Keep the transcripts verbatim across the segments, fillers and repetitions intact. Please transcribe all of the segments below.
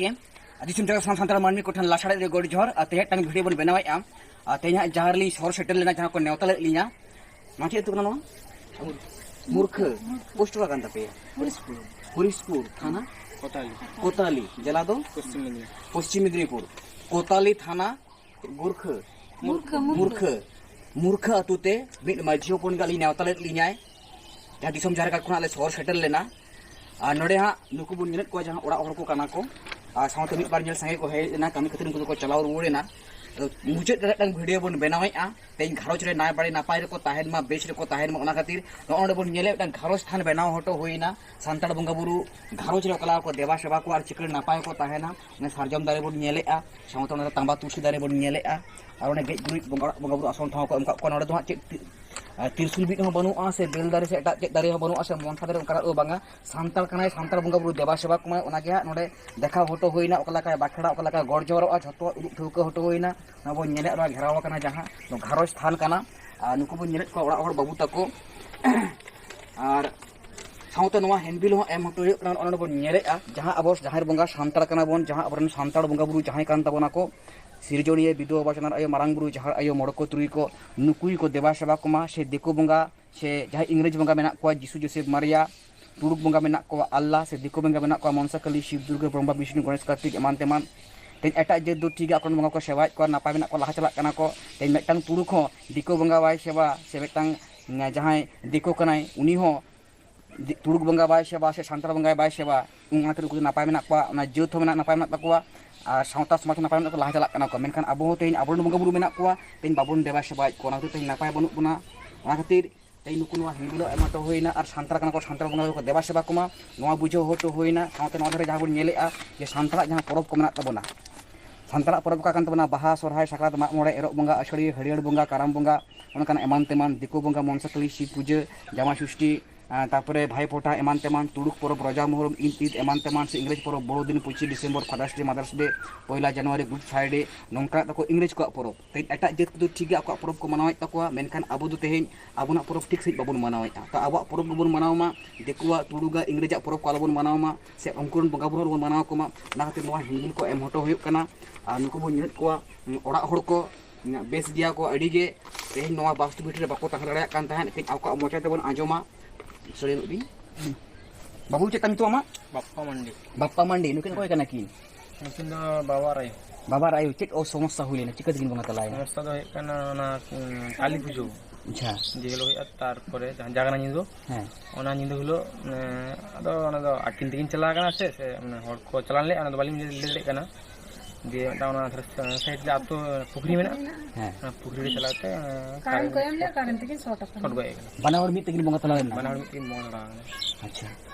ᱜᱮ ᱟᱨ ᱫᱤᱥᱚᱢ ᱡᱟᱭᱜᱟ ᱥᱟᱱᱟᱢ ᱥᱟᱱᱛᱟᱲ ᱢᱟᱹᱱᱢᱤ ᱠᱚᱴᱷᱮᱱ ᱞᱟᱥᱟᱲᱦᱮᱫ ᱨᱮ ᱜᱚᱰ ᱡᱚᱦᱟᱨ᱾ ᱟᱨ ᱛᱮᱦᱮᱧ ᱢᱤᱫᱴᱟᱝ ᱵᱷᱤᱰᱤᱭᱳ ᱵᱚᱱ ᱵᱮᱱᱟᱣᱮᱫᱼᱟ᱾ ᱟᱨ ᱛᱮᱦᱮᱧ ᱦᱟᱸᱜ ᱡᱟᱦᱟᱸ ᱨᱮᱞᱤᱧ ᱥᱚᱦᱚᱨ ᱥᱮᱴᱮᱨ ᱞᱮᱱᱟ, ᱡᱟᱦᱟᱸ ᱠᱚ ᱱᱮᱣᱛᱟ ᱞᱮᱫ ᱞᱤᱧᱟ, ᱱᱚᱣᱟ ᱪᱮᱫ ᱟᱹᱛᱩ ᱠᱟᱱᱟ ᱱᱚᱣᱟ? ᱢᱩᱨᱠᱷᱟᱹ᱾ ᱯᱳᱥᱴ ᱚᱠᱟ ᱠᱟᱱ ᱛᱟᱯᱮᱭᱟ? ᱦᱚᱨᱤᱥᱯᱩᱨ᱾ ᱦᱚᱨᱤᱥᱯᱩᱨ ᱛᱷᱟᱱᱟ? ᱠᱚᱛᱟᱞᱤ᱾ ᱠᱚᱛᱟᱞᱤ᱾ ᱡᱮᱞᱟ ᱫᱚ? ᱯᱚᱥᱪᱤᱢ ᱢᱮᱫᱽᱱᱤᱯᱩᱨ᱾ ᱯᱚᱥᱪᱤᱢ ᱢᱮᱫᱽᱱᱤᱯᱩᱨ᱾ ᱠᱚᱛᱟᱞᱤ ᱛᱷᱟᱱᱟ, ᱜᱩᱨᱠᱷᱟᱹ᱾ ᱢᱩᱨᱠᱷᱟᱹ, ᱢᱩᱨᱠᱷᱟᱹ᱾ ᱢᱩᱨᱠᱷᱟᱹ᱾ ᱢᱩᱨᱠᱷᱟᱹ ᱟᱹᱛᱩ ᱛᱮ ᱢᱤᱫ ᱢᱟᱹᱡᱷᱤ ᱦᱚᱯᱚᱱ ᱜᱮ ᱟᱞᱤᱧ ᱱᱮᱣᱛᱟ ᱞᱮᱫ ᱞᱤᱧᱟᱭ, ᱡᱟᱦᱟᱸ ᱫᱤᱥᱚᱢ ᱡᱟᱦᱮᱨ ᱜᱟᱲ ᱠᱷᱚᱱᱟᱜ ᱞᱮ ᱥᱚᱦᱚᱨ ᱥᱮᱴᱮᱨ ᱞᱮᱱᱟ᱾ ᱟᱨ ᱱᱚᱰᱮ ᱦᱟᱸᱜ ᱱᱩᱠᱩ ᱵᱚᱱ ᱧᱮᱞᱮᱫ ᱠᱚᱣᱟ, ᱡᱟᱦᱟᱸ ᱚᱲᱟᱜ ᱦᱚᱲ ᱠᱚ ᱠᱟᱱᱟ ᱠᱚ᱾ ᱟᱨ ᱥᱟᱶᱛᱮ ᱢᱤᱫ ᱵᱟᱨ ᱧᱮᱞ ᱥᱟᱸᱜᱮ ᱠᱚ ᱦᱮᱡ ᱮᱱᱟ, ᱠᱟᱹᱢᱤ ᱠᱷᱟᱹᱛᱤᱨ ᱩᱱᱠᱩ ᱫᱚᱠᱚ ᱪᱟᱞᱟᱣ ᱨᱩᱣᱟᱹᱲ ᱮᱱᱟ᱾ ᱟᱫᱚ ᱢᱩᱪᱟᱹᱫ ᱨᱮ ᱢᱤᱫᱴᱟᱝ ᱵᱷᱤᱰᱤᱭᱳ ᱵᱚᱱ ᱵᱮᱱᱟᱣᱮᱫᱼᱟ᱾ ᱛᱮᱦᱮᱧ ᱜᱷᱟᱨᱚᱸᱡᱽ ᱨᱮ ᱱᱟᱭ ᱵᱟᱲᱮ ᱱᱟᱯᱟᱭ ᱨᱮᱠᱚ ᱛᱟᱦᱮᱱ ᱢᱟ, ᱵᱮᱥ ᱨᱮᱠᱚ ᱛᱟᱦᱮᱱ ᱢᱟ, ᱚᱱᱟ ᱠᱷᱟᱹᱛᱤᱨ ᱱᱚᱜᱼᱚᱭ ᱱᱚᱰᱮ ᱵᱚᱱ ᱧᱮᱞᱮᱫ ᱢᱤᱫᱴᱟᱝ ᱜᱷᱟᱨᱚᱸᱡᱽ ᱛᱷᱟᱱ ᱵᱮᱱᱟᱣ ᱦᱚᱴᱚ ᱦᱩᱭᱱᱟ᱾ ᱥᱟᱱᱛᱟᱲ ᱵᱚᱸᱜᱟ ᱵᱩᱨᱩ ᱜᱷᱟᱨᱚᱸᱡᱽ ᱨᱮ ᱚᱠᱟ ᱞᱮᱠᱟ ᱠᱚ ᱫᱮᱵᱟ ᱥᱮᱵᱟ ᱠᱚᱣᱟ ᱟᱨ ᱪᱤᱠᱟᱹ ᱱᱟᱯᱟᱭ ᱠᱚ ᱛᱟᱦᱮᱱᱟ, ᱚᱱᱟ ᱥᱟᱨᱡᱚᱢ ᱫᱟᱨᱮ ᱵᱚᱱ ᱧᱮᱞᱮᱫᱼᱟ, ᱥᱟᱶᱛᱮ ᱚᱱᱟ ᱛᱟᱢᱵᱟ ᱛᱩᱞᱥᱤ ᱫᱟᱨᱮ ᱵᱚᱱ ᱧᱮᱞᱮᱫᱼᱟ᱾ ᱟᱨ ᱚᱱᱮ ᱜᱮᱡ ᱜᱩᱨᱤᱡ ᱵᱚᱸᱜᱟ ᱚᱲᱟᱜ ᱵᱚᱸᱜᱟ ᱵᱩᱨᱩ ᱟᱥᱚᱱ ᱴᱷᱟᱶ ᱠᱚ ᱮᱢ ᱠᱟᱜ ᱠᱚᱣᱟ᱾ ᱱᱚᱰᱮ ᱫᱚ ᱦᱟᱸᱜ ᱪᱮᱫ ᱛᱤ-, ᱟᱨ ᱛᱤᱨᱥᱩᱞ ᱵᱤᱫ ᱦᱚᱸ ᱵᱟᱹᱱᱩᱜᱼᱟ, ᱥᱮ ᱵᱮᱞ ᱫᱟᱨᱮ ᱥᱮ ᱮᱴᱟᱜ ᱪᱮᱫ ᱫᱟᱨᱮ ᱦᱚᱸ ᱵᱟᱹᱱᱩᱜᱼᱟ, ᱥᱮ ᱢᱚᱱᱥᱟ ᱫᱟᱨᱮ ᱚᱱᱠᱟᱱᱟᱜ ᱫᱚ ᱵᱟᱝᱟ᱾ ᱥᱟᱱᱛᱟᱲ ᱠᱟᱱᱟᱭ, ᱥᱟᱱᱛᱟᱲ ᱵᱚᱸᱜᱟ ᱵᱩᱨᱩ ᱫᱮᱵᱟ ᱥᱮᱵᱟ ᱠᱚᱢᱟᱭ, ᱚᱱᱟᱜᱮ ᱦᱟᱸᱜ ᱱᱚᱰᱮ ᱫᱮᱠᱷᱟᱣ ᱦᱚᱴᱚ ᱦᱩᱭᱱᱟ, ᱚᱠᱟ ᱞᱮᱠᱟᱭ ᱵᱟᱠᱷᱮᱲᱟ, ᱚᱠᱟ ᱞᱮᱠᱟᱭ ᱜᱚᱰ ᱡᱚᱦᱟᱨᱚᱜᱼᱟ, ᱡᱷᱚᱛᱚ ᱩᱫᱩᱜ ᱴᱷᱟᱹᱣᱠᱟᱹ ᱦᱚᱴᱚ ᱦᱩᱭᱱᱟ᱾ ᱱᱚᱣᱟ ᱵᱚᱱ ᱧᱮᱞᱮᱫ, ᱱᱚᱣᱟ ᱜᱷᱮᱨᱟᱣ ᱟᱠᱟᱱᱟ ᱡᱟᱦᱟᱸ, ᱱᱚᱣᱟ ᱜᱷᱟᱨᱚᱸᱡᱽ ᱛᱷᱟᱱ ᱠᱟᱱᱟ᱾ ᱟᱨ ᱱᱩᱠᱩ ᱵᱚᱱ ᱧᱮᱞᱮᱫ ᱠᱚᱣᱟ ᱚᱲᱟᱜ ᱦᱚᱲ ᱵᱟᱹᱵᱩ ᱛᱟᱠᱚ᱾ ᱟᱨ ᱥᱟᱶᱛᱮ ᱱᱚᱣᱟ ᱦᱮᱱᱰᱵᱤᱞ ᱦᱚᱸ ᱮᱢ ᱦᱚᱴᱚ ᱦᱩᱭᱩᱜ ᱠᱟᱱᱟ᱾ ᱱᱚᱜᱼᱚᱭ ᱱᱚᱰᱮ ᱵᱚᱱ ᱧᱮᱞᱮᱫᱼᱟ, ᱡᱟᱦᱟᱸ ᱟᱵᱚ ᱡᱟᱦᱮᱨ ᱵᱚᱸᱜᱟ ᱥᱟᱱᱛᱟᱲ ᱠᱟᱱᱟ ᱵᱚᱱ, ᱡᱟᱦᱟᱸ ᱟᱵᱚᱨᱮᱱ ᱥᱟᱱᱛᱟᱲ ᱵᱚᱸᱜᱟ ᱵᱩᱨᱩ ᱡᱟᱦᱟᱸᱭ ᱠᱟᱱ ᱛᱟᱵᱚᱱᱟ ᱠᱚ, ᱥᱤᱨᱡᱚᱱᱤᱭᱟᱹ ᱵᱤᱫᱩ ᱵᱟᱵᱟ ᱪᱟᱸᱫᱟᱱ ᱟᱭᱳ, ᱢᱟᱨᱟᱝ ᱵᱩᱨᱩ, ᱡᱟᱦᱟᱸ ᱟᱭᱳ, ᱢᱚᱬᱮ ᱠᱚ ᱛᱩᱨᱩᱭ ᱠᱚ, ᱱᱩᱠᱩ ᱜᱮᱠᱚ ᱫᱮᱵᱟ ᱥᱮᱵᱟ ᱠᱚᱢᱟ᱾ ᱥᱮ ᱫᱤᱠᱩ ᱵᱚᱸᱜᱟ, ᱥᱮ ᱡᱟᱦᱟᱸᱭ ᱤᱝᱨᱮᱡᱽ ᱵᱚᱸᱜᱟ ᱢᱮᱱᱟᱜ ᱠᱚᱣᱟ, ᱡᱤᱥᱩ, ᱡᱳᱥᱮᱯ, ᱢᱟᱨᱤᱭᱟ, ᱛᱩᱲᱩᱠ ᱵᱚᱸᱜᱟ ᱢᱮᱱᱟᱜ ᱠᱚᱣᱟ, ᱟᱞᱞᱟ, ᱥᱮ ᱫᱤᱠᱩ ᱵᱚᱸᱜᱟ ᱢᱮᱱᱟᱜ ᱠᱚᱣᱟ, ᱢᱚᱱᱥᱟ ᱠᱟᱞᱤ, ᱥᱤᱵ, ᱫᱩᱨᱜᱟᱹ, ᱵᱨᱚᱦᱢᱟ, ᱵᱤᱥᱱᱩ, ᱜᱚᱬᱮᱥ, ᱠᱟᱨᱛᱤᱠ, ᱮᱢᱟᱱ ᱛᱮᱢᱟᱱ᱾ ᱛᱮᱦᱮᱧ ᱮᱴᱟᱜ ᱡᱟᱹᱛ ᱫᱚ ᱴᱷᱤᱠ ᱜᱮᱭᱟ, ᱟᱠᱚᱨᱮᱱ ᱵᱚᱸᱜᱟ ᱠᱚ ᱥᱮᱵᱟᱭᱮᱫ ᱠᱚᱣᱟ, ᱱᱟᱯᱟᱭ ᱢᱮᱱᱟᱜ ᱠᱚᱣᱟ, ᱞᱟᱦᱟ ᱪᱟᱞᱟᱜ ᱠᱟᱱᱟ ᱠᱚ᱾ ᱛᱮᱦᱮᱧ ᱢᱤᱫᱴᱟᱝ ᱛᱩᱲᱩᱠ ᱦᱚᱸ ᱫᱤᱠᱩ ᱵᱚᱸᱜᱟ ᱵᱟᱭ ᱥᱮᱵᱟ, ᱥᱮ ᱢᱤᱫᱴᱟᱝ ᱡᱟᱦᱟᱸᱭ ᱫᱤᱠᱩ ᱠᱟᱱᱟᱭ, ᱩᱱᱤ ᱦᱚᱸ ᱫᱤ-, ᱛᱩᱲᱩᱠ ᱵᱚᱸᱜᱟ ᱵᱟᱭ ᱥᱮᱵᱟ ᱥᱮ ᱥᱟᱱᱛᱟᱲ ᱵᱚᱸᱜᱟ ᱵᱟᱭ ᱥᱮᱵᱟ, ᱚᱱᱟ ᱠᱷᱟᱹᱛᱤᱨ ᱩᱱᱠᱩ ᱫᱚ ᱱᱟᱯᱟᱭ ᱢᱮᱱᱟᱜ ᱠᱚᱣᱟ, ᱚᱱᱟ ᱡᱟᱹᱛ ᱦᱚᱸ ᱢᱮᱱᱟᱜ, ᱱᱟᱯᱟᱭ ᱢᱮᱱᱟᱜ ᱛᱟᱠᱚᱣᱟ, ᱟᱨ ᱥᱟᱶᱛᱟ ᱥᱚᱢᱟᱡᱽ ᱦᱚᱸ ᱱᱟᱯᱟᱭ ᱢᱮᱱᱟᱜ ᱛᱟᱠᱚᱣᱟ, ᱞᱟᱦᱟ ᱪᱟᱞᱟᱜ ᱠᱟᱱᱟ ᱠᱚ᱾ ᱢᱮᱱᱠᱷᱟᱱ ᱟᱵᱚ ᱦᱚᱸ ᱛᱮᱦᱮᱧ ᱟᱵᱚᱨᱮᱱ ᱵᱚᱸᱜᱟ ᱵᱩᱨᱩ ᱢᱮᱱᱟᱜ ᱠᱚᱣᱟ, ᱛᱮᱦᱮᱧ ᱵᱟᱵᱚᱱ ᱫᱮᱵᱟ ᱥᱮᱵᱟᱭᱮᱫ ᱠᱚᱣᱟ, ᱚᱱᱟ ᱠᱷᱟᱹᱛᱤᱨ ᱛᱮᱦᱮᱧ ᱱᱟᱯᱟᱭ ᱵᱟᱹᱱᱩᱜ ᱵᱚᱱᱟ᱾ ᱚᱱᱟ ᱠᱷᱟᱹᱛᱤᱨ ᱛᱮᱦᱮᱧ ᱱᱩᱠᱩ ᱱᱚᱣᱟ ᱦᱤᱱᱫᱩ ᱞᱚ ᱮᱢ ᱦᱚᱴᱚ ᱦᱩᱭᱱᱟ ᱟᱨ ᱥᱟᱱᱛᱟᱲ ᱠᱟᱱᱟ ᱠᱚ, ᱥᱟᱱᱛᱟᱲ ᱵᱚᱸᱜᱟ ᱠᱚ ᱫᱮᱵᱟ ᱥᱮᱵᱟ ᱠᱚᱢᱟ, ᱱᱚᱣᱟ ᱵᱩᱡᱷᱟᱹᱣ ᱦᱚᱴᱚ ᱦᱩᱭᱱᱟ᱾ ᱥᱟᱶᱛᱮ ᱱᱚᱣᱟ ᱫᱷᱟᱨᱮ ᱡᱟᱦᱟᱸ ᱵᱚᱱ ᱧᱮᱞᱮᱫᱼᱟ ᱡᱮ ᱥᱟᱱᱛᱟᱲᱟᱜ ᱡᱟᱦᱟᱸ ᱯᱚᱨᱚᱵᱽ ᱠᱚ ᱢᱮᱱᱟᱜ ᱛᱟᱵᱚᱱᱟ, ᱥᱟᱱᱛᱟᱲᱟᱜ ᱯᱚᱨᱚᱵᱽ ᱚᱠᱟ ᱠᱟᱱ ᱛᱟᱵᱚᱱᱟ, ᱵᱟᱦᱟ, ᱥᱚᱨᱦᱟᱭ, ᱥᱟᱠᱨᱟᱛ, ᱢᱟᱜ ᱢᱚᱬᱮ, ᱮᱨᱚᱜ ᱵᱚᱸᱜᱟ, ᱟᱹᱥᱟᱹᱲᱤᱭᱟᱹ, ᱦᱟᱹᱨᱭᱟᱹᱲ ᱵᱚᱸᱜᱟ, ᱠᱟᱨᱟᱢ ᱵᱚᱸᱜᱟ, ᱚᱱᱠᱟᱱᱟᱜ ᱮᱢᱟᱱ ᱛᱮᱢᱟᱱ, ᱫᱤᱠᱩ ᱵᱚᱸᱜᱟ, ᱢᱚᱱᱥᱟ ᱠᱟᱹᱞᱤ, ᱥᱤᱵ ᱯᱩᱡᱟᱹ, ᱡᱟᱢᱟ ᱥᱩᱥᱴᱤ, ᱟᱨ ᱛᱟᱨᱯᱚᱨᱮ ᱵᱷᱟᱭ ᱯᱷᱳᱴᱟ ᱮᱢᱟᱱ ᱛᱮᱢᱟᱱ, ᱛᱩᱲᱩᱠ ᱯᱚᱨᱚᱵᱽ, ᱨᱚᱡᱟ ᱢᱚᱦᱚᱨᱚᱢ, ᱤᱫ, ᱤᱫ ᱮᱢᱟᱱ ᱛᱮᱢᱟᱱ, ᱥᱮ ᱤᱝᱨᱮᱡᱽ ᱯᱚᱨᱚᱵᱽ, ᱵᱚᱲᱚ ᱫᱤᱱ, ᱯᱚᱸᱪᱤᱥᱮ ᱰᱤᱥᱮᱢᱵᱚᱨ, ᱯᱷᱟᱫᱟᱨᱥ ᱰᱮ, ᱢᱟᱫᱟᱨᱥ ᱰᱮ, ᱯᱚᱭᱞᱟ ᱡᱟᱱᱩᱣᱟᱨᱤ, ᱜᱩᱰ ᱯᱷᱨᱟᱭᱰᱮ, ᱱᱚᱝᱠᱟ ᱛᱟᱠᱚ ᱤᱝᱨᱮᱡᱽ ᱠᱚᱣᱟᱜ ᱯᱚᱨᱚᱵᱽ᱾ ᱛᱮᱦᱮᱧ ᱮᱴᱟᱜ ᱡᱟᱹᱛ ᱠᱚᱫᱚ ᱴᱷᱤᱠ ᱜᱮ ᱟᱠᱚᱣᱟᱜ ᱯᱚᱨᱚᱵᱽ ᱠᱚ ᱢᱟᱱᱟᱣᱮᱫ ᱛᱟᱠᱚᱣᱟ, ᱢᱮᱱᱠᱷᱟᱱ ᱟᱵᱚ ᱫᱚ ᱛᱮᱦᱮᱧ ᱟᱵᱚᱱᱟᱜ ᱯᱚᱨᱚᱵᱽ ᱴᱷᱤᱠ ᱥᱟᱺᱦᱤᱡ ᱵᱟᱵᱚᱱ ᱢᱟᱱᱟᱣᱮᱫᱼᱟ᱾ ᱛᱚ ᱟᱵᱚᱣᱟᱜ ᱯᱚᱨᱚᱵᱽ ᱜᱮᱵᱚᱱ ᱢᱟᱱᱟᱣ ᱢᱟ, ᱫᱤᱠᱩᱣᱟᱜ, ᱛᱩᱲᱩᱠᱟᱜ, ᱤᱝᱨᱮᱡᱟᱜ ᱯᱚᱨᱚᱵᱽ ᱠᱚ ᱟᱞᱚᱵᱚᱱ ᱢᱟᱱᱟᱣ ᱢᱟ, ᱥᱮ ᱩᱱᱠᱩ ᱨᱮᱱ ᱵᱚᱸᱜᱟ ᱵᱩᱨᱩ ᱦᱚᱸ ᱵᱚᱱ ᱢᱟᱱᱟᱣ ᱠᱚᱢᱟ᱾ ᱚᱱᱟ ᱠᱷᱟᱹᱛᱤᱨ ᱱᱚᱣᱟ ᱦᱤᱝᱜᱤᱞ ᱠᱚ ᱮᱢ ᱦᱚᱴᱚ ᱦᱩᱭᱩᱜ ᱠᱟᱱᱟ᱾ ᱟᱨ ᱱᱩᱠᱩ ᱵᱚᱱ ᱧᱮᱞᱮᱫ ᱠᱚᱣᱟ, ᱚᱲᱟᱜ ᱦᱚᱲ ᱠᱚ ᱵᱮᱥ ᱜᱮᱭᱟ ᱠᱚ ᱟᱹᱰᱤ ᱜᱮ᱾ ᱛᱮᱦᱮᱧ ᱱᱚᱣᱟ ᱵᱟᱥ ᱵᱷᱤᱲ ᱨᱮ ᱵᱟᱠᱚ ᱛᱟᱦᱮᱸ ᱫᱟᱲᱮᱭᱟᱜ ᱠᱟᱱ ᱛᱟᱦᱮᱸᱫ, ᱠᱟᱹᱡ ᱟᱠᱚᱣᱟᱜ ᱢᱚᱪᱟ ᱛᱮᱵᱚᱱ ᱟᱸᱡᱚᱢᱟ᱾ ᱥᱚᱨᱮ ᱧᱚᱜ ᱵᱤᱱ᱾ ᱵᱟᱹᱵᱩ, ᱪᱮᱫ ᱛᱟᱢ ᱧᱩᱛᱩᱢ ᱟᱢᱟᱜ? ᱵᱟᱯᱯᱟ ᱢᱟᱱᱰᱤ᱾ ᱵᱟᱯᱯᱟ ᱢᱟᱱᱰᱤ᱾ ᱱᱩᱠᱤᱱ ᱚᱠᱚᱭ ᱠᱟᱱᱟ ᱠᱤᱱ? ᱱᱩᱠᱤᱱ ᱫᱚ ᱵᱟᱵᱟ ᱟᱨ ᱟᱭᱳ᱾ ᱵᱟᱵᱟ ᱟᱨ ᱟᱭᱳ᱾ ᱪᱮᱫ ᱚ ᱥᱚᱢᱚᱥᱥᱟ ᱦᱩᱭ ᱞᱮᱱᱟ? ᱪᱤᱠᱟᱹ ᱛᱮᱠᱤᱱ ᱵᱚᱸᱜᱟ ᱛᱟᱞᱟᱭᱮᱱᱟ? ᱥᱚᱢᱚᱥᱥᱟ ᱫᱚ ᱦᱩᱭᱩᱜ ᱠᱟᱱᱟ ᱚᱱᱟ, ᱩᱸ, ᱠᱟᱹᱞᱤ ᱯᱩᱡᱟᱹ᱾ ᱟᱪᱪᱷᱟ᱾ ᱡᱮ ᱦᱤᱞᱳᱜ ᱦᱩᱭᱩᱜᱼᱟ, ᱛᱟᱨᱯᱚᱨᱮ ᱡᱟᱦᱟᱸ ᱡᱟᱜᱽᱨᱟ ᱧᱤᱫᱟᱹ, ᱦᱮᱸ᱾ ᱚᱱᱟ ᱧᱤᱫᱟᱹ ᱦᱤᱞᱳᱜ, ᱢᱟᱱᱮ, ᱟᱫᱚ ᱚᱱᱟ ᱫᱚ ᱟᱹᱠᱤᱱ ᱛᱮᱠᱤᱱ ᱪᱟᱞᱟᱣ ᱠᱟᱱᱟ ᱥᱮ, ᱥᱮ, ᱢᱟᱱᱮ, ᱦᱚᱲ ᱠᱚ ᱪᱟᱞᱟᱣ ᱞᱮᱱᱟ, ᱚᱱᱟ ᱫᱚ ᱵᱟᱹᱞᱤᱧ ᱞᱟᱹᱭ, ᱞᱟᱹᱭ ᱫᱟᱲᱮᱭᱟᱜ ᱠᱟᱱᱟ᱾ ᱫᱤᱭᱮ ᱢᱤᱫᱴᱟᱝ ᱚᱱᱟ ᱫᱷᱟᱨᱮ ᱥᱟᱭᱤᱰ ᱨᱮ ᱟᱹᱛᱩ ᱯᱩᱠᱷᱨᱤ ᱢᱮᱱᱟᱜᱼᱟ᱾ ᱦᱮᱸ᱾ ᱚᱱᱟ ᱯᱩᱠᱷᱨᱤ ᱨᱮ ᱪᱟᱞᱟᱣ ᱠᱟᱛᱮ, ᱠᱟᱨᱮᱱᱴ ᱠᱚ ᱮᱢ ᱞᱮᱫᱼᱟ, ᱠᱟᱨᱮᱱᱴ ᱛᱮᱠᱤᱱ ᱥᱚᱨᱴ ᱟᱠᱟᱱᱟ᱾ ᱥᱚᱨᱴ ᱜᱚᱡ ᱟᱠᱟᱱᱟ᱾ ᱵᱟᱱᱟ ᱦᱚᱲ ᱢᱤᱫ ᱛᱮᱠᱤᱱ ᱵᱚᱸᱜᱟ ᱛᱟᱞᱟ ᱞᱮᱱᱟ? ᱵᱟᱱᱟ ᱦᱚᱲ ᱢᱤᱫ ᱛᱮᱠᱤᱱ ᱵᱚᱸᱜᱟ ᱛᱟᱞᱟ ᱟᱠᱟᱱᱟ᱾ ᱟᱪᱪᱷᱟ,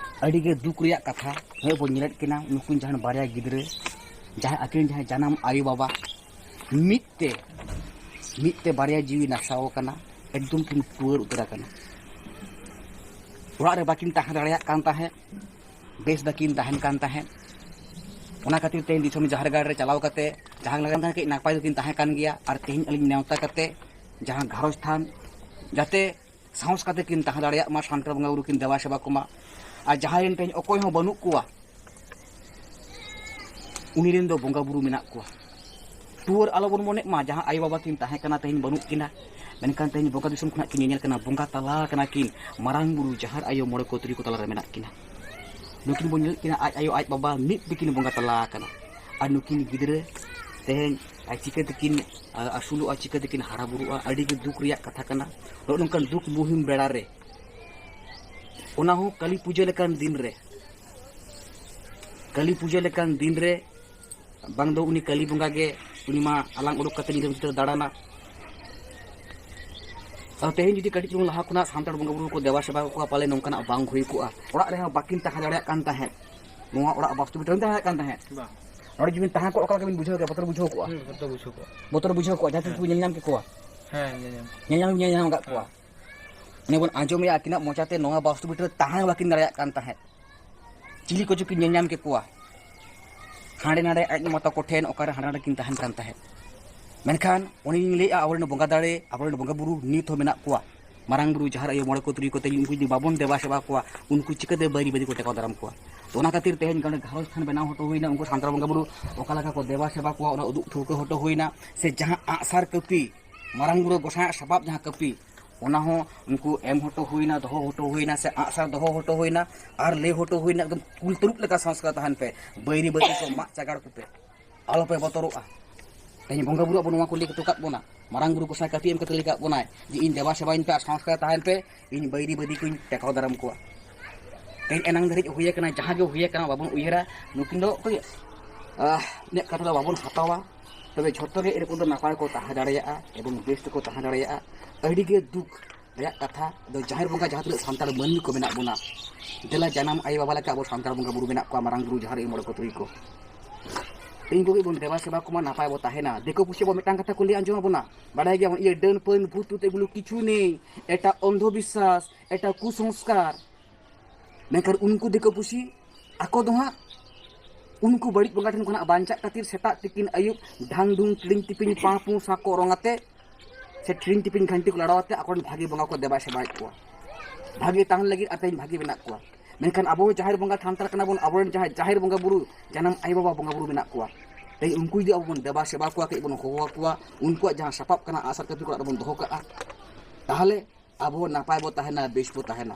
ᱟᱹᱰᱤ ᱜᱮ ᱫᱩᱠ ᱨᱮᱭᱟᱜ ᱠᱟᱛᱷᱟ᱾ ᱱᱚᱜᱼᱚᱭ ᱵᱚᱱ ᱧᱮᱞᱮᱫ ᱠᱤᱱᱟ, ᱱᱩᱠᱤᱱ ᱡᱟᱦᱟᱸ ᱵᱟᱨᱭᱟ ᱜᱤᱫᱽᱨᱟᱹ, ᱡᱟᱦᱟᱸ ᱟᱹᱠᱤᱱ ᱡᱟᱦᱟᱸ ᱡᱟᱱᱟᱢ ᱟᱭᱳ ᱵᱟᱵᱟ, ᱢᱤᱫ ᱛᱮ, ᱢᱤᱫ ᱛᱮ ᱵᱟᱨᱭᱟ ᱡᱤᱣᱤ ᱱᱟᱥᱟᱣ ᱟᱠᱟᱱᱟ, ᱮᱠᱫᱚᱢ ᱠᱤᱱ ᱴᱩᱣᱟᱹᱨ ᱩᱛᱟᱹᱨ ᱟᱠᱟᱱᱟ᱾ ᱚᱲᱟᱜ ᱨᱮ ᱵᱟᱹᱠᱤᱱ ᱛᱟᱦᱮᱸ ᱫᱟᱲᱮᱭᱟᱜ ᱠᱟᱱ ᱛᱟᱦᱮᱸᱫ, ᱵᱮᱥ ᱵᱟᱹᱠᱤᱱ ᱛᱟᱦᱮᱱ ᱠᱟᱱ ᱛᱟᱦᱮᱸᱫ᱾ ᱚᱱᱟ ᱠᱷᱟᱹᱛᱤᱨ ᱛᱮ ᱫᱤᱥᱚᱢ ᱡᱟᱦᱮᱨ ᱜᱟᱲ ᱨᱮ ᱪᱟᱞᱟᱣ ᱠᱟᱛᱮ ᱡᱟᱦᱟᱸ ᱞᱮᱠᱟ ᱛᱟᱦᱮᱸ ᱠᱟᱹᱡ ᱱᱟᱯᱟᱭ ᱫᱚᱠᱤᱱ ᱛᱟᱦᱮᱸ ᱠᱟᱱ ᱜᱮᱭᱟ᱾ ᱟᱨ ᱛᱮᱦᱮᱧ ᱟᱹᱞᱤᱧ ᱱᱮᱣᱛᱟ ᱠᱟᱛᱮ ᱡᱟᱦᱟᱸ ᱜᱷᱟᱨᱚᱸᱡᱽ ᱛᱷᱟᱱ, ᱡᱟᱛᱮ ᱥᱟᱦᱚᱥ ᱠᱟᱛᱮ ᱠᱤᱱ ᱛᱟᱦᱮᱸ ᱫᱟᱲᱮᱭᱟᱜ ᱢᱟ, ᱥᱟᱱᱛᱟᱲ ᱵᱚᱸᱜᱟ ᱵᱩᱨᱩ ᱠᱤᱱ ᱫᱮᱵᱟ ᱥᱮᱵᱟ ᱠᱚᱢᱟ᱾ ᱟᱨ ᱡᱟᱦᱟᱸᱭ ᱨᱮᱱ ᱛᱮᱦᱮᱧ ᱚᱠᱚᱭ ᱦᱚᱸ ᱵᱟᱹᱱᱩᱜ ᱠᱚᱣᱟ, ᱩᱱᱤ ᱨᱮᱱ ᱫᱚ ᱵᱚᱸᱜᱟ ᱵᱩᱨᱩ ᱢᱮᱱᱟᱜ ᱠᱚᱣᱟ᱾ ᱴᱩᱣᱟᱹᱨ ᱟᱞᱚᱵᱚᱱ ᱢᱚᱱᱮᱜ ᱢᱟ, ᱡᱟᱦᱟᱸ ᱟᱭᱳ ᱵᱟᱵᱟ ᱠᱤᱱ ᱛᱟᱦᱮᱸ ᱠᱟᱱᱟ, ᱛᱮᱦᱮᱧ ᱵᱟᱹᱱᱩᱜ ᱠᱤᱱᱟ, ᱢᱮᱱᱠᱷᱟᱱ ᱛᱮᱦᱮᱧ ᱵᱚᱸᱜᱟ ᱫᱤᱥᱚᱢ ᱠᱷᱚᱱᱟᱜ ᱠᱤᱱ ᱧᱮᱧᱮᱞ ᱠᱟᱱᱟ, ᱵᱚᱸᱜᱟ ᱛᱟᱞᱟ ᱠᱟᱱᱟ ᱠᱤᱱ, ᱢᱟᱨᱟᱝ ᱵᱩᱨᱩ, ᱡᱟᱦᱮᱨ ᱟᱭᱳ, ᱢᱚᱬᱮ ᱠᱚ ᱛᱩᱨᱩᱭ ᱠᱚ ᱛᱟᱞᱟᱨᱮ ᱢᱮᱱᱟᱜ ᱠᱤᱱᱟ᱾ ᱱᱩᱠᱤᱱ ᱵᱚᱱ ᱧᱮᱞᱮᱫ ᱠᱤᱱᱟ, ᱟᱡ ᱟᱭᱳ ᱟᱡ ᱵᱟᱵᱟ ᱢᱤᱫ ᱛᱮᱠᱤᱱ ᱵᱚᱸᱜᱟ ᱛᱟᱞᱟ ᱟᱠᱟᱱᱟ᱾ ᱟᱨ ᱱᱩᱠᱤᱱ ᱜᱤᱫᱽᱨᱟᱹ ᱛᱮᱦᱮᱧ ᱟᱨ ᱪᱤᱠᱟᱹ ᱛᱮᱠᱤᱱ, ᱟ, ᱟᱹᱥᱩᱞᱚᱜᱼᱟ, ᱪᱤᱠᱟᱹ ᱛᱮᱠᱤᱱ ᱦᱟᱨᱟ ᱵᱩᱨᱩᱜᱼᱟ? ᱟᱹᱰᱤ ᱜᱮ ᱫᱩᱠ ᱨᱮᱭᱟᱜ ᱠᱟᱛᱷᱟ ᱠᱟᱱᱟ᱾ ᱱᱚᱜᱼᱚ ᱱᱚᱝᱠᱟᱱ ᱫᱩᱠ ᱢᱩᱦᱤᱢ ᱵᱮᱲᱟ ᱨᱮ, ᱚᱱᱟ ᱦᱚᱸ ᱠᱟᱹᱞᱤ ᱯᱩᱡᱟᱹ ᱞᱮᱠᱟᱱ ᱫᱤᱱ ᱨᱮ, ᱠᱟᱹᱞᱤ ᱯᱩᱡᱟᱹ ᱞᱮᱠᱟᱱ ᱫᱤᱱ ᱨᱮ, ᱵᱟᱝ ᱫᱚ ᱩᱱᱤ ᱠᱟᱹᱞᱤ ᱵᱚᱸᱜᱟ ᱜᱮ, ᱩᱱᱤ ᱢᱟ ᱟᱞᱟᱝ ᱩᱰᱩᱠ ᱠᱟᱛᱮ ᱧᱤᱫᱟᱹ ᱵᱷᱤᱛᱟᱹᱨ ᱫᱟᱬᱟᱱᱟ᱾ ᱟᱨ ᱛᱮᱦᱮᱧ ᱡᱩᱫᱤ ᱠᱟᱹᱴᱤᱡ ᱪᱩᱞᱩᱝ ᱞᱟᱦᱟ ᱠᱷᱚᱱᱟᱜ ᱥᱟᱱᱛᱟᱲ ᱵᱚᱸᱜᱟ ᱵᱩᱨᱩ ᱠᱚ ᱫᱮᱵᱟ ᱥᱮᱵᱟ ᱠᱚᱣᱟ, ᱯᱟᱞᱮ ᱱᱚᱝᱠᱟᱱᱟᱜ ᱵᱟᱝ ᱦᱩᱭ ᱠᱚᱜᱼᱟ᱾ ᱚᱲᱟᱜ ᱨᱮᱦᱚᱸ ᱵᱟᱹᱠᱤᱱ ᱛᱟᱦᱮᱸ ᱫᱟᱲᱮᱭᱟᱜ ᱠᱟᱱ ᱛᱟᱦᱮᱸᱫ᱾ ᱱᱚᱣᱟ ᱚᱲᱟᱜ ᱵᱟᱥᱛᱩ ᱵᱷᱤᱴᱟᱹ ᱨᱮ ᱛᱟᱦᱮᱸ ᱠᱟᱱ ᱛᱟᱦᱮᱸᱫ᱾ ᱵᱟᱝ᱾ ᱱᱚᱰᱮ ᱡᱩᱫᱤ ᱵᱤᱱ ᱛᱟᱦᱮᱸ ᱠᱚᱜ, ᱚᱠᱟ ᱞᱮᱠᱟ ᱵᱤᱱ ᱵᱩᱡᱷᱟᱹᱣ ᱠᱮᱭᱟ? ᱵᱚᱛᱚᱨ ᱵᱩᱡᱷᱟᱹᱣ ᱠᱚᱜᱼᱟ? ᱦᱩᱸ, ᱵᱚᱛᱚᱨ ᱵᱩᱡᱷᱟᱹᱣ ᱠᱚᱜᱼᱟ᱾ ᱵᱚᱛᱚᱨ ᱵᱩᱡᱷᱟᱹᱣ ᱠᱚᱜᱼᱟ, ᱡᱟᱦᱟᱸ ᱛᱤᱥ ᱦᱮᱸ᱾ ᱵᱤᱱ ᱧᱮᱞ ᱧᱟᱢ ᱠᱮᱠᱚᱣᱟ? ᱦᱮᱸ, ᱧᱮᱞ ᱧᱟᱢ᱾ ᱧᱮᱞ ᱧᱟᱢ ᱟᱠᱟᱫ ᱠᱚᱣᱟ᱾ ᱦᱮᱸ᱾ ᱚᱱᱮ ᱵᱚᱱ ᱟᱸᱡᱚᱢᱮᱭᱟ, ᱟᱹᱠᱤᱱᱟᱜ ᱢᱚᱪᱟᱛᱮ ᱱᱚᱣᱟ ᱵᱟᱥᱛᱩ ᱵᱷᱤᱴᱟᱹ ᱨᱮ ᱛᱟᱦᱮᱸ ᱦᱚᱸ ᱵᱟᱹᱠᱤᱱ ᱫᱟᱲᱮᱭᱟᱜ ᱠᱟᱱ ᱛᱟᱦᱮᱸᱫ᱾ ᱪᱤᱞᱤ ᱠᱚᱪᱚ ᱠᱤᱱ ᱧᱮᱞ ᱧᱟᱢ ᱠᱮᱠᱚᱣᱟ, ᱦᱟᱸᱰᱮ ᱱᱟᱰᱮ ᱟᱡ ᱢᱟᱛᱟ ᱠᱚᱴᱷᱮᱱ ᱚᱠᱟᱨᱮ ᱦᱟᱸᱰᱮ ᱱᱟᱰᱮ ᱠᱤᱱ ᱛᱟᱦᱮᱱ ᱠᱟᱱ ᱛᱟᱦᱮᱸᱫ᱾ ᱢᱮᱱᱠᱷᱟᱱ ᱚᱱᱮᱞᱤᱧ ᱞᱟᱹᱭᱮᱫᱼᱟ, ᱟᱵᱚᱨᱮᱱ ᱵᱚᱸᱜᱟ ᱫᱟᱲᱮ, ᱟᱵᱚᱨᱮᱱ ᱵᱚᱸᱜᱟ ᱵᱩᱨᱩ ᱱᱤᱛ ᱦᱚᱸ ᱢᱮᱱᱟᱜ ᱠᱚᱣᱟ᱾ ᱢᱟᱨᱟᱝ ᱵᱩᱨᱩ, ᱡᱟᱦᱮᱨ ᱟᱭᱳ, ᱢᱚᱬᱮ ᱠᱚ ᱛᱩᱨᱩᱭ ᱠᱚ ᱛᱮ ᱩᱱᱠᱩ ᱡᱩᱫᱤ ᱵᱟᱵᱚᱱ ᱫᱮᱵᱟ ᱥᱮᱵᱟ ᱠᱚᱣᱟ, ᱩᱱᱠᱩ ᱪᱤᱠᱟᱹᱛᱮ ᱵᱟᱹᱭᱨᱤ ᱵᱟᱹᱫᱤ ᱠᱚ ᱴᱮᱠᱟᱣ ᱫᱟᱨᱟᱢ ᱠᱚᱣᱟ? ᱛᱚ, ᱚᱱᱟ ᱠᱷᱟᱹᱛᱤᱨ ᱛᱮᱦᱮᱧ ᱚᱸᱰᱮ ᱜᱷᱟᱨᱚᱸᱡᱽ ᱛᱷᱟᱱ ᱵᱮᱱᱟᱣ ᱦᱚᱴᱚ ᱦᱩᱭᱱᱟ, ᱩᱱᱠᱩ ᱥᱟᱱᱛᱟᱲ ᱵᱚᱸᱜᱟ ᱵᱩᱨᱩ ᱚᱠᱟ ᱞᱮᱠᱟ ᱠᱚ ᱫᱮᱵᱟ ᱥᱮᱵᱟ ᱠᱚᱣᱟ, ᱚᱱᱟ ᱩᱫᱩᱜ ᱴᱷᱟᱹᱣᱠᱟᱹ ᱦᱚᱴᱚ ᱦᱩᱭᱱᱟ᱾ ᱥᱮ ᱡᱟᱦᱟᱸ ᱟᱜᱼᱥᱟᱨ ᱠᱟᱹᱯᱤ, ᱢᱟᱨᱟᱝ ᱵᱩᱨᱩ ᱜᱚᱸᱥᱟᱭᱟᱜ ᱥᱟᱯᱟᱵ ᱡᱟᱦᱟᱸ ᱠᱟᱹᱯᱤ, ᱚᱱᱟ ᱦᱚᱸ ᱩᱱᱠᱩ ᱮᱢ ᱦᱚᱴᱚ ᱦᱩᱭᱱᱟ, ᱫᱚᱦᱚ ᱦᱚᱴᱚ ᱦᱩᱭᱱᱟ, ᱥᱮ ᱟᱜᱼᱥᱟᱨ ᱫᱚᱦᱚ ᱦᱚᱴᱚ ᱦᱩᱭᱱᱟ᱾ ᱟᱨ ᱞᱟᱹᱭ ᱦᱚᱴᱚ ᱦᱩᱭᱱᱟ, ᱮᱠᱫᱚᱢ ᱠᱩᱞ ᱛᱟᱹᱨᱩᱵ ᱞᱮᱠᱟ ᱥᱚᱝᱥᱠᱟᱨ ᱛᱟᱦᱮᱱ ᱯᱮ, ᱵᱟᱹᱭᱨᱤ ᱵᱟᱹᱫᱤ ᱠᱚ ᱢᱟᱜ ᱪᱟᱜᱟᱲ ᱠᱚᱯᱮ, ᱟᱞᱚᱯᱮ ᱵᱚᱛᱚᱨᱚᱜᱼᱟ᱾ ᱛᱮᱦᱮᱧ ᱵᱚᱸᱜᱟ ᱵᱩᱨᱩ ᱟᱵᱚ ᱱᱚᱣᱟ ᱠᱚ ᱞᱟᱹᱭ ᱦᱚᱴᱚ ᱠᱟᱜ ᱵᱚᱱᱟ, ᱢᱟᱨᱟᱝ ᱵᱩᱨᱩ ᱜᱚᱸᱥᱟᱭ ᱠᱟᱹᱯᱤ ᱮᱢ ᱠᱟᱛᱮ ᱞᱟᱹᱭ ᱠᱟᱜ ᱵᱚᱱᱟᱭ ᱡᱮ, "ᱤᱧ ᱫᱮᱵᱟ ᱥᱮᱵᱟᱧ ᱯᱮ ᱟᱨ ᱥᱚᱝᱥᱠᱟᱨ ᱛᱟᱦᱮᱱ ᱯᱮ, ᱤᱧ ᱵᱟᱹᱭᱨᱤ ᱵᱟᱹᱫᱤ ᱠᱚᱧ ᱴᱮᱠᱟᱣ ᱫᱟᱨᱟᱢ ᱠᱚᱣᱟ᱾" ᱛᱮᱦᱮᱧ ᱮᱱᱟᱝ ᱫᱷᱟᱹᱨᱤᱡ ᱦᱩᱭ ᱟᱠᱟᱱᱟ, ᱡᱟᱦᱟᱸ ᱜᱮ ᱦᱩᱭ ᱟᱠᱟᱱᱟ, ᱵᱟᱵᱚᱱ ᱩᱭᱦᱟᱹᱨᱟ, ᱱᱩᱠᱤᱱ ᱫᱚ ᱚᱠᱚᱭ, ᱟᱦ, ᱩᱱᱤᱭᱟᱜ ᱠᱟᱛᱷᱟ ᱫᱚ ᱵᱟᱵᱚᱱ ᱦᱟᱛᱟᱣᱟ᱾ ᱛᱚᱵᱮ ᱡᱷᱚᱛᱚ ᱜᱮ ᱮᱨᱚᱠᱚᱢ ᱫᱚ ᱱᱟᱯᱟᱭ ᱠᱚ ᱛᱟᱦᱮᱸ ᱫᱟᱲᱮᱭᱟᱜᱼᱟ ᱮᱵᱚᱝ ᱵᱮᱥ ᱛᱮᱠᱚ ᱛᱟᱦᱮᱸ ᱫᱟᱲᱮᱭᱟᱜᱼᱟ᱾ ᱟᱹᱰᱤ ᱜᱮ ᱫᱩᱠ ᱨᱮᱭᱟᱜ ᱠᱟᱛᱷᱟ ᱫᱚ, ᱡᱟᱦᱮᱨ ᱵᱚᱸᱜᱟ ᱡᱟᱦᱟᱸ ᱛᱤᱱᱟᱹᱜ ᱥᱟᱱᱛᱟᱲ ᱢᱟᱹᱱᱢᱤ ᱠᱚ ᱢᱮᱱᱟᱜ ᱵᱚᱱᱟ, ᱫᱮᱞᱟ ᱡᱟᱱᱟᱢ ᱟᱭᱳ ᱵᱟᱵᱟ ᱞᱮᱠᱟ ᱟᱵᱚ ᱥᱟᱱᱛᱟᱲ ᱵᱚᱸᱜᱟ ᱵᱩᱨᱩ ᱢᱮᱱᱟᱜ ᱠᱚᱣᱟ, ᱢᱟᱨᱟᱝ ᱵᱩᱨᱩ, ᱡᱟᱦᱮᱨ ᱟᱭᱳ, ᱢᱚᱬᱮ ᱠᱚ ᱛᱩᱨᱩᱭ ᱠᱚ᱾ ᱛᱮᱦᱮᱧ ᱠᱚᱜᱮ ᱵᱚᱱ ᱫᱮᱵᱟ ᱥᱮᱵᱟ ᱠᱚᱢᱟ, ᱱᱟᱯᱟᱭ ᱵᱚ ᱛᱟᱦᱮᱱᱟ᱾ ᱫᱤᱠᱩ ᱯᱩᱥᱤ ᱟᱵᱚ ᱢᱤᱫᱴᱟᱝ ᱠᱟᱛᱷᱟ ᱠᱚ ᱞᱟᱹᱭ ᱟᱸᱡᱚᱢ ᱟᱵᱚᱱᱟ, ᱵᱟᱲᱟᱭ ᱜᱮᱭᱟᱵᱚᱱ, ᱤᱭᱟᱹ ᱰᱟᱹᱱ ᱯᱟᱹᱱ ᱵᱷᱩᱛ ᱛᱩᱛ ᱮᱜᱩᱞᱳ ᱠᱤᱪᱷᱩ ᱱᱮᱭ, ᱮᱴᱟ ᱚᱱᱫᱷᱚ ᱵᱤᱥᱥᱟᱥ, ᱮᱴᱟ ᱠᱩᱥᱚᱝᱥᱠᱟᱨ᱾ ᱢᱮᱱᱠᱷᱟᱱ ᱩᱱᱠᱩ ᱫᱤᱠᱩ ᱯᱩᱥᱤ ᱟᱠᱚ ᱫᱚ ᱦᱟᱸᱜ ᱩᱱᱠᱩ ᱵᱟᱹᱲᱤᱡ ᱵᱚᱸᱜᱟ ᱴᱷᱮᱱ ᱠᱷᱚᱱᱟᱜ ᱵᱟᱧᱪᱟᱜ ᱠᱷᱟᱹᱛᱤᱨ ᱥᱮᱛᱟᱜ ᱛᱤᱠᱤᱱ ᱟᱹᱭᱩᱵ ᱰᱷᱟᱝ ᱰᱷᱩᱝ ᱴᱤᱲᱤᱝ ᱴᱤᱯᱤᱧ ᱯᱟᱸ ᱯᱩᱸ ᱥᱟᱠᱚ ᱚᱨᱚᱝ ᱟᱛᱮ ᱥᱮ ᱴᱤᱲᱤᱝ ᱴᱤᱯᱤᱧ ᱜᱷᱟᱱᱴᱤ ᱠᱚ ᱞᱟᱲᱟᱣ ᱟᱛᱮ ᱟᱠᱚᱨᱮᱱ ᱵᱷᱟᱜᱮ ᱵᱚᱸᱜᱟ ᱠᱚ ᱫᱮᱵᱟ ᱥᱮᱵᱟᱭᱮᱫ ᱠᱚᱣᱟ, ᱵᱷᱟᱜᱮ ᱛᱟᱦᱮᱱ ᱞᱟᱹᱜᱤᱫ᱾ ᱟᱨ ᱛᱮᱦᱮᱧ ᱵᱷᱟᱜᱮ ᱢᱮᱱᱟᱜ ᱠᱚᱣᱟ᱾ ᱢᱮᱱᱠᱷᱟᱱ ᱟᱵᱚ ᱡᱟᱦᱮᱨ ᱵᱚᱸᱜᱟ ᱥᱟᱱᱛᱟᱲ ᱠᱟᱱᱟ ᱵᱚᱱ, ᱟᱵᱚᱨᱮᱱ ᱡᱟᱦᱟᱸᱭ ᱡᱟᱦᱮᱨ ᱵᱚᱸᱜᱟ ᱵᱩᱨᱩ, ᱡᱟᱱᱟᱢ ᱟᱭᱳ ᱵᱟᱵᱟ ᱵᱚᱸᱜᱟ ᱵᱩᱨᱩ ᱢᱮᱱᱟᱜ ᱠᱚᱣᱟ, ᱛᱮᱦᱮᱧ ᱩᱱᱠᱩ ᱡᱩᱫᱤ ᱟᱵᱚ ᱵᱚᱱ ᱫᱮᱵᱟ ᱥᱮᱵᱟ ᱠᱚᱣᱟ, ᱠᱟᱹᱡ ᱵᱚᱱ ᱦᱚᱦᱚ ᱟᱠᱚᱣᱟ, ᱩᱱᱠᱩᱣᱟᱜ ᱡᱟᱦᱟᱸ ᱥᱟᱯᱟᱵ ᱠᱟᱱᱟ ᱟᱜᱼᱥᱟᱨ ᱠᱟᱹᱯᱤ ᱠᱚ ᱚᱲᱟᱜ ᱨᱮᱵᱚᱱ ᱫᱚᱦᱚ ᱠᱟᱜᱼᱟ, ᱛᱟᱦᱚᱞᱮ ᱟᱵᱚ ᱱᱟᱯᱟᱭ ᱵᱚ ᱛᱟᱦᱮᱱᱟ, ᱵᱮᱥ ᱵᱚ ᱛᱟᱦᱮᱱᱟ᱾